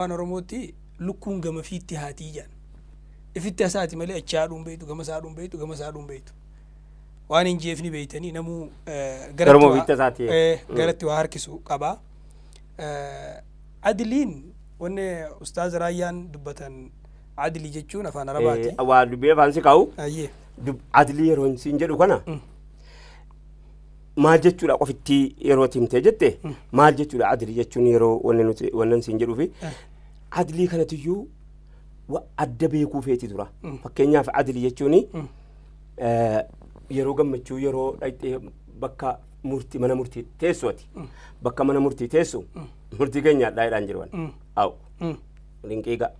Afaan Oromootti lukkuun gama fiitti haatii jedhan. Ifitti hasaati malee achi haadhuun beektu, gama haadhuun beektu, gama haadhuun beektu. Waan hin jeefni beeytanii namuu Garuma ofiitti hasaati. Garatti waa harkisu qaba. Adiliin wanni Ustaaz Raayyaan dubbatan, adilii jechuun afaan Arabaati. Waa dubbii afaan si kaa'u. Ayyee. Adilii yeroo siin jedhu kana maal jechuudha qofitti yeroo himtee jette, maal jechuudha adilii jechuun, yeroo wanni nuti wannan siin jedhuufi adilii kanatiyyuu adda beekuu feeti dura. Fakkeenyaaf, adilii jechuun yeroo gammachuu, yeroo dhaqxee bakka murtii, mana murtii teessu, ati bakka mana murtii teessu, murtii keenya addaa jedhaan jiru. Awu. Linqiiga.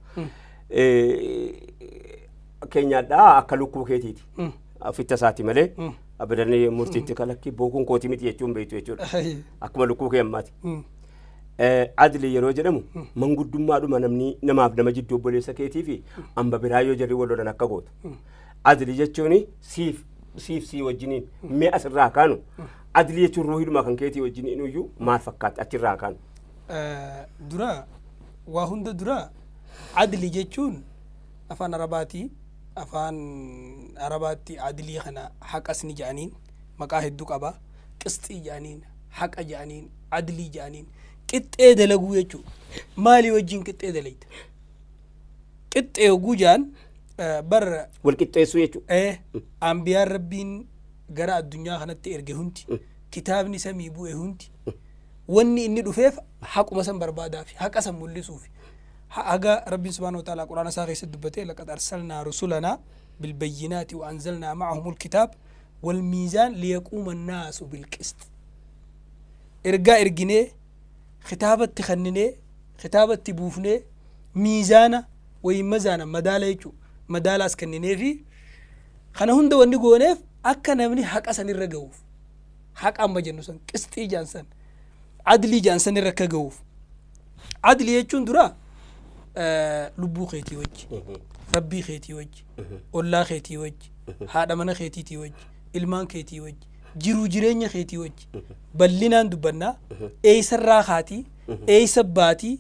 Keenyaadhaa akka lukkuu keetiiti. Ofitti isaati malee abidanii murtiitti kalakki bookuun kootii miti jechuun beektu jechuudha. Akkuma lukkuu kee ammaati. Adli yeroo jedhamu manguddummaadhuma namni namaaf nama jidduu, obboleessa keetii fi hamba biraa yoo jarri wal lolan akka gootu. Adli jechuun siif siif sii wajjiniin mee asirraa kaanu, adli jechuun ruuhidhuma kan keetii wajjiniin iyyuu maal fakkaatti achirraa kaanu? Dura, waa hunda dura, adli jechuun afaan Arabaati. Afaan Arabaatti adlii kana haqas ni jedhaniin, maqaa hedduu qaba. Qisxii jedhaniin, haqa jedhaniin, adlii jedhaniin, qixxee dalaguu jechuudha. Maalii wajjin qixxee dalayta? Qixxee hogguu jedhan bar Wal qixxeessuu jechuudha. Ambiyaan Rabbiin gara addunyaa kanatti erge hundi, kitaabni samii bu'e hundi, wanni inni dhufeef haquma san barbaadaafi haqa san mul'isuufi. Haga Rabbiin subhaanahu wa ta'ala Quraana isaa keessatti dubbate: "Laqad arsalnaa rusulanaa bilbayyinaati wa anzalnaa ma'ahumul kitaab wal miizaan liyaquuma annaasu bilqist." Ergaa erginee, kitaabatti kenninee, kitaabatti buufnee, miizaana wayin mazaana madaala jechuu, madaalaas kennineefi, kana hunda wanni gooneef akka namni haqa sanirra ga'uuf, haqa amma jennu san, qisxii jaan san, adlii jaan san irra akka ga'uuf. Adlii jechuun dura lubbuu keetii wajji, Rabbii keetii wajji, ollaa keetii wajji, haadha mana keetiitii wajji, ilmaan keetii wajji, jiruu jireenya keetii wajji bal'inaan dubbannaa. Eeysarraa kaatii eeysa baatii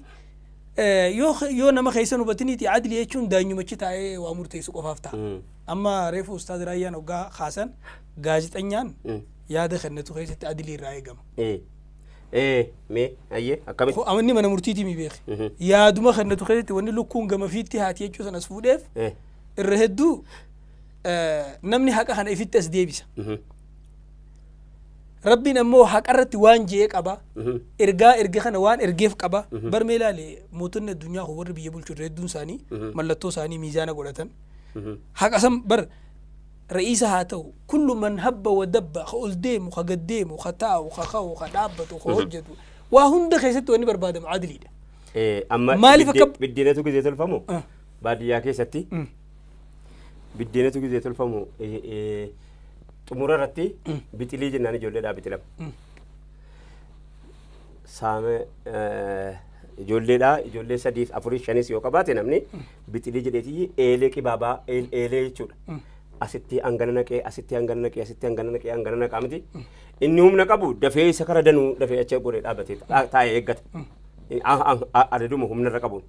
yoo nama keessa hubatiniiti, adlii jechuun daanyumachi taa'ee waa murteessu qofaaf ta'a. Amma reefu Ustaaz Raayyaan hoggaa kaasan, gaazexanyaan yaada kennatu keessatti adlii irraa eegama. Mee ayyee, akkamitti? Amanni mana murtiitii mi beeki. Yaaduma kennatu keessatti wanni lukkuun gama fiitti haati jechuu sanas fuudheef, irra hedduu namni haqa kana ifitti as deebisa. Rabbiin ammoo haqa irratti waan je'ee qaba. Ergaa erga kana waan ergeef qaba. Bar mee ilaali, mootonni addunyaa kun warri biyya bulchu irra hedduun isaanii mallattoo isaanii miizaana godhatan. Haqa san bar ra'iisa haa ta'u, kullu man habba wa dabba, ka ol deemu, ka gad deemu, ka taa'u, ka ka'u, ka dhaabbatu, ka hojjetu, waa hunda keessatti wanni barbaadamu adliidha. Amma Maaliif biddeenatu gizee tolfamu baadiyyaa keessatti, biddeenatu gizee tolfamu xumura irratti bixilii jennaan ijoolleedhaa bixilama. Saame ijoolleedhaa, ijoollee sadiif afurii shanis yoo qabaate, namni bixilii jedheetii eelee qibaabaa, eelee jechuudha. Asitti hangana naqee, asitti hangana naqee, asitti hangana naqee, hangana naqaa miti. Inni humna qabu dafee isa kara danuu dafee achi godhee dhaabbatee taa'ee eeggata. Adaduma humna irra qabuun.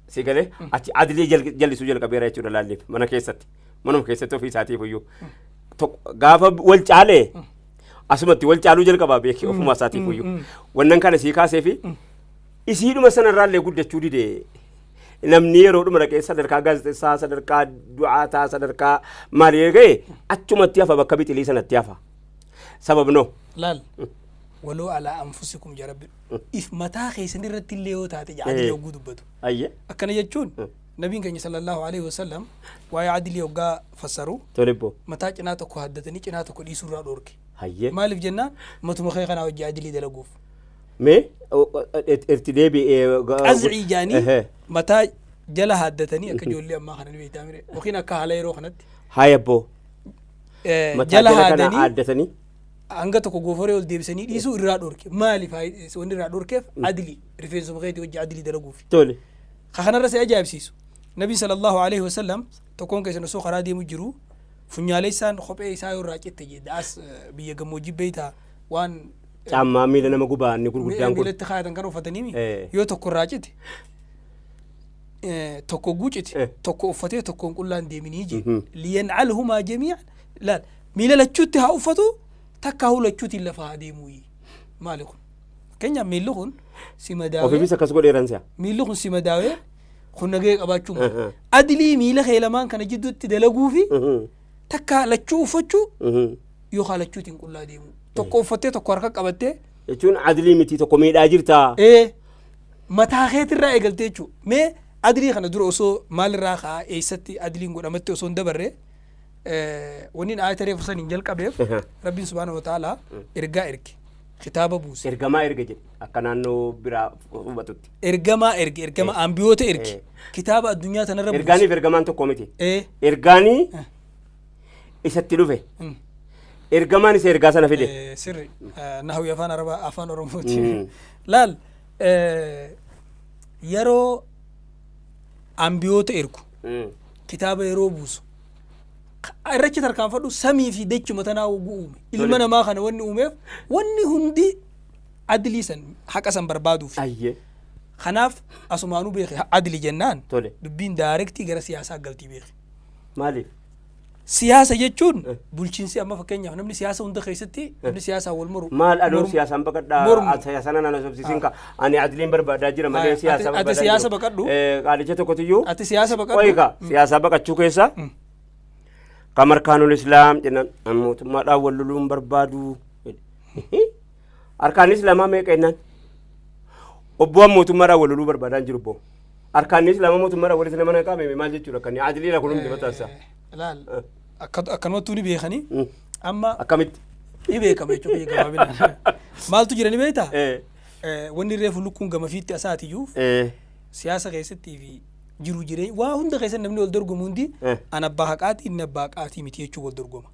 Si galee achi adilii jallisuu jalqabeera jechuudha laalliif mana keessatti. Manuma keessatti ofii isaatiif iyyuu. Gaafa wal caalee asumatti wal caaluu jalqabaa beeki ofuma isaatiif iyyuu. Wannan kana sii kaasee fi isiidhuma sanarraallee guddachuu dide. Namni yeroodhuma dhaqee sadarkaa gaazexessaa, sadarkaa du'aataa, sadarkaa maalii ga'e achumatti hafa, bakka bixilii sanatti hafa. Sababnoo. Laal, "Waloo alaa anfusikum" jedha Rabbi. If mataa keessan irratti illee yoo taate adilii hogguu dubbatu. Akkana jechuun nabiin keenya sallallahu alaihi wasallam waa'ee adilii hoggaa fassaru Tolebbo. mataa cinaa tokko haddatanii cinaa tokko dhiisuu irraa dhoorke. Hayyee. Maaliif jennaan, matuma kee kanaa hojii adilii dalaguuf. Mee itti deebi'ee. Qazcii jaanii mataa jala haddatanii, akka ijoollee ammaa kana ni beektaa mire, yookiin akka haala yeroo kanatti Hayabboo. Mataa jala jala kana haadanii haaddatanii. hanga tokko goofaree ol deebisanii dhiisuu irraa dhorke. Maaliif wanni irraa dhorkeef adilii rifeensuma keetii hojii adilii dalaguuf. Tole. Ka kanarra si ajaa'ibsiisu, Nabiin sallallahu alaihi wasallam, tokkoon keessan osoo karaa deemu jiru funyaaleessaan kophee isaa yoo irraa citte jedhe, as biyya gammoojjii beeytaa waan Caammaa miila nama gubaa inni gurguddaan kun. Miilatti kaayatan kan uffatanii Eh. yoo tokko irraa cite Tokko guuciti tokko uffatee tokkoon qullaan deeminii jee. Liyancalhumaa jamiican, laal, miila lachuutti haa uffatu, takka haa lachuutiin lafa haa deemuu. Maali kun? Fakkeenyaaf miilli kun si madaawee Ofiifis akkas godheeran si'a. Miilli kun si madaawee, kun nagaya qabaachuu mala. Adlii miila kee lamaan kana jidduutti dalaguu fi takka lachuu uffachuu yookaan lachuutiin qullaa deemuu. Tokko uffattee tokko harka qabattee Jechuun adlii miti, tokko miidhaa jirtaa. Ee, mataa keetirraa eegaltee jechuudha. Mee adlii kana dura osoo maalirraa ka'aa, eessatti adliin godhamatti osoo hin dabarre, wanni aayata reefu saniin jalqabeef, Rabbiin subhaanahu wa ta'aalaa ergaa erge, kitaaba buuse. Ergamaa erga jedhe akka naannoo biraa hubatutti. Ergamaa erge, ergama ambiyoota erge, kitaaba addunyaa tanarra buuse. Ergaaniif ergamaan tokko miti. Ergaanii isatti dhufe. Ergamaan isa ergaa sana fide. Sirri nahwi afaan Arabaa afaan Oromooti. Laal, yeroo ambiyoota ergu, kitaaba yeroo buusu, irrachi tarkaanfadhu, samii fi dachuma tanaa ugu uume, ilma namaa kana wanni uumeef wanni hundi adlii san, haqa san barbaaduuf. Kanaaf asumaanuu beeki, adli jennaan dubbiin directii gara siyaasaa galtii beeki. Maaliif? Siyaasa jechuun bulchiinsi, amma fakkeenyaaf namni siyaasa hunda keessatti, namni siyaasaa wal moru Maal aduun siyaasaan baqadhaa? Mormu. Siyaasaan anaan sobsiisin ka ani adliin barbaadaa jira malee siyaasa Ati barbaadaa siyaasa jiru. baqadhu. Qaalicha tokkotiyyuu. Ati siyaasa baqadhu. Qoyi ka siyaasaa baqachuu keessa kam arkaanul islaam jennaan, "Ani mootummaadhaan wal loluun barbaadu." Arkaan islaamaa meeqa jennaan, obboon mootummaadhaan wal loluu barbaadaan jiru obbo. Arkaan islaamaa mootummaadhaan walitti nama naqaame maal jechuudha? Kan adliidha kun hundi mataansaa. Laal, akkanumattuu ni beekanii amma. Akkamitti? Ni beekama jechuudha gabaabinaan. Maaltu jira ni beektaa? Wanni reefu lukkuun gama fiitti asaatiyyuuf siyaasa keessattii fi jiru jireenya waa hunda keessatti namni wal dorgomu hundi an abbaa haqaati, inni abbaa haqaatii miti jechuu wal dorgoma.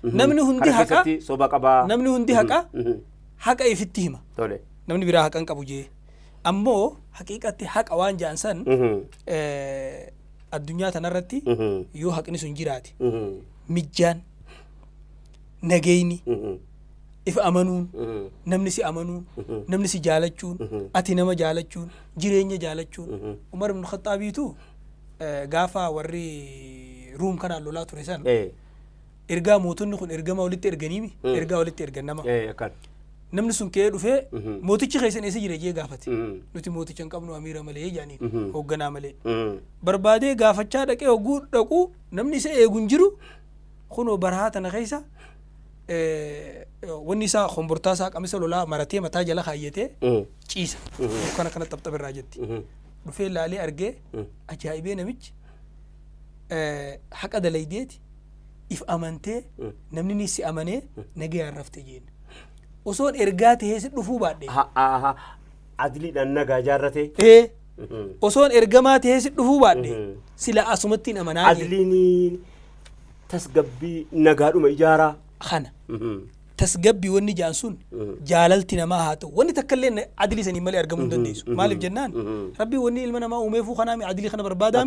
Namni hundi Kana haqa keessatti soba qabaa. Namni hundi haqa ifitti hima. Namni biraa haqa hin qabu jee. Ammoo haqiiqatti haqa waan ja'an san addunyaa tanarratti yoo haqni sun jiraate, mijjaan, nageenyi, if amanuun, namni si amanuun, namni si jaalachuun, ati nama jaalachuun, jireenya jaalachuun. Umar ibn Khaxaabiitu gaafa warri Ruum kanaan lolaa ture san, ergaa mootonni kun ergama walitti erganiimi, ergaa walitti ergan nama. Akkan. Namni sun ka'ee dhufee, "Mootichi keessan eessa jira?" jee gaafate. "Nuti mooticha hin qabnu, amiira malee," jaaniin, hoogganaa malee. Barbaadee gaafachaa dhaqee, hogguu dhaqu namni isa eegu hin jiru. Kunoo barahaa tana keessa wanni isaa kombortaa isaa qamisa lolaa maratee mataa jala kaayyatee ciisa. Dukkana kana xapxap irraa jetti. Dhufee laalee argee ajaa'ibee. Namichi haqa dalaydeeti if amantee, namni ni si amanee nagayaan rafte jeen. Osoon ergaa tahee si dhufuu baadhe. Adliidhaan nagaa jaarratee. Ee, osoon ergamaa tahee si dhufuu baadhe, sila asumatti hin amanaa jeen. Adliin tasgabbii nagaadhuma ijaaraa. Kana. Tasgabbii wanni jaan sun, jaalalti namaa haa ta'u, wanni takka illee adilii sanii malee argamuu hin dandeessu. Maaliif jennaan, Rabbi wanni ilma namaa uumeefuu kanaami, adilii kana barbaadaa miti.